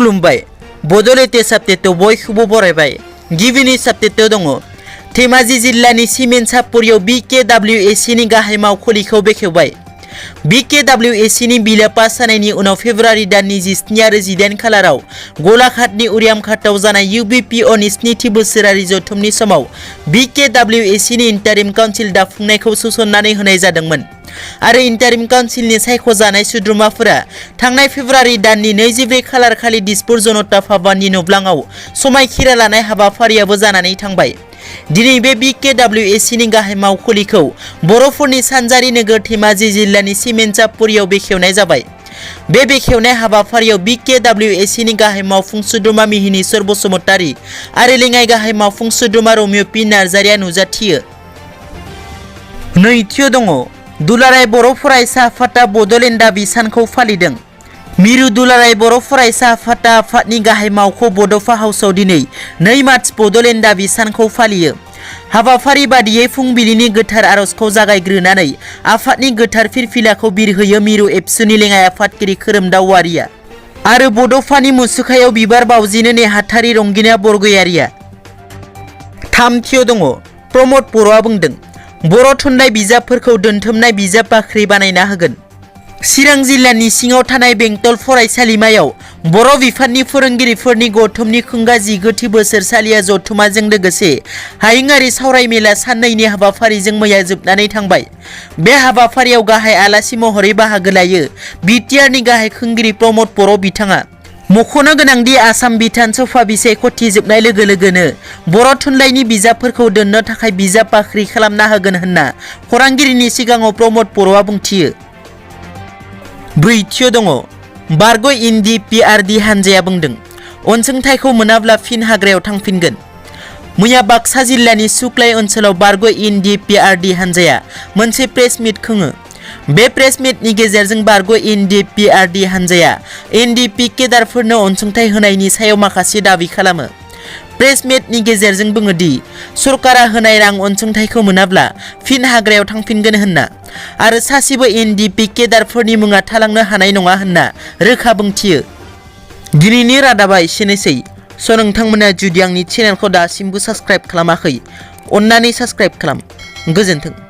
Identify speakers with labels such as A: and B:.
A: खुलुमबाय बड'लेण्ड साबटेटआव बयखौबो बरायबाय। गिबिनि साबटेटआव दङ धेमाजि जिल्लानि सिमेन्सापुरियाव BKWACनि गाहाय मावखुलिखौ बेखेवबाय। BKWACनि बिलआ पास जानायनि उनाव फेब्रुवारि दाननि 17 आरो 18 खालाराव गलाघाटनि उरियामघाटआव जानाय UBPOनि 7थि बोसोरारि जथुमनि समाव BKWACनि इन्टारिम काउन्सिल दाफुंनायखौ सोसननानै होनाय जादोंमोन आरो इन्टारिम काउन्सिलनि सायख'जानाय सोद्रोमाफोरा थांनाय फेब्रुवारि दाननि 24 खालार खालि दिसपुर जनता भवननि न'ब्लाङाव समायखिरा लानाय हाबाफारियाबो जानानै थांबाय। दिनै बे BKWACनि गाहाय मावखुलिखौ बर'फोरनि सानजारि नोगोर धेमाजि जिल्लानि सिमेन्सापुरियाव बेखेवनाय जाबाय। बे बेखेवनाय हाबाफारियाव BKWACनि गाहाय मावफुं सोद्रोमा मिहिनीश्वर बसुमतारी आरो लेङाइ गाहाय मावफुं सोद्रोमा रमिय P नार्जारिया नुजाथियो। नैथियाव दङ दुलाराय बर' फरायसा आफादा बड'लेण्ड दाबि सानखौ फालिदों। मिरु दुलाराय बर' फरायसा आफादनि गाहाय मावख' बड'फा हाउसआव दिनै 2 मार्च बड'लेण्ड दाबि सानखौ फालियो। हाबाफारि बादियै फुंबिलिनि गोथार आरजखौ जागायग्रोनानै आफादनि गोथार फिरफिलाखौ बिरहोयो मिरु एबसुनि लेङाइ आफादगिरि खोरोमदाव वारिया आरो बड'फानि मुसुखायाव बिबार बावजिनो नेहाथारि रंगिना बरगयारिया। थामथियाव दङ प्रमद बर'आ बुंदों बर' थुनलाइ बिजाबफोरखौ दोनथुमनाय बिजाब बाख्रि बानायना होगोन। चिरां जिल्लानि सिङाव थानाय बेंटल फरायसालिमायाव बर' बिफाननि फोरोंगिरिफोरनि गौथुमनि खुंगा 19थि बोसोरसालिया जथुमाजों लोगोसे हायुङारि सावरायमेला साननैनि हाबाफारिजों मैया जोबनानै थांबाय। बे हाबाफारियाव गाहाय आलासि महरै बाहागो लायो बिटिआरनि गाहाय खुंगिरि प्रमद बर' बिथाङा। मख'नो गोनांदि आसाम बिधान सभा बिसायख'थि जोबनाय लोगो लोगोनो बर' थुनलाइनि बिजाबफोरखौ दोननो थाखाय बिजाब बाख्रि खालामना होगोन होनना खौरांगिरिनि सिगाङाव प्रमद बर'आ बुंथियो। ब्रैथियाव दङ बारग' इन्दि PRD हानजाया बुंदों अनसुंथाइखौ मोनाब्ला फिन हाग्रायाव थांफिनगोन। मैया बाक्सा जिल्लानि सुक्लाय ओनसोलाव बारग' इन्दि PRD हानजाया मोनसे प्रेस मिट खुङो। बे प्रेस मिटनि गेजेरजों बारग' इन्दि PRD हानजाया NDP केडारफोरनो अनसुंथाइ होनायनि सायाव माखासे दाबि खालामो। प्रेस मिटनि गेजेरजों बुङोदि सरकारा होनाय रां अनसुंथाइखौ मोनाब्ला फिन हाग्रायाव थांफिनगोन होनना आरो सासेबो NDP केडारफोरनि मुङा थालांनो हानाय नङा होनना रोखा बुंथियो। दिनैनि रादाबा एसेनोसै। नोंथांमोना जुदि आंनि चेनेलखौ दासिमबो साबस्क्राइब खालामाखै अन्नानै साबस्क्राइब खालाम। गोजोन्थों।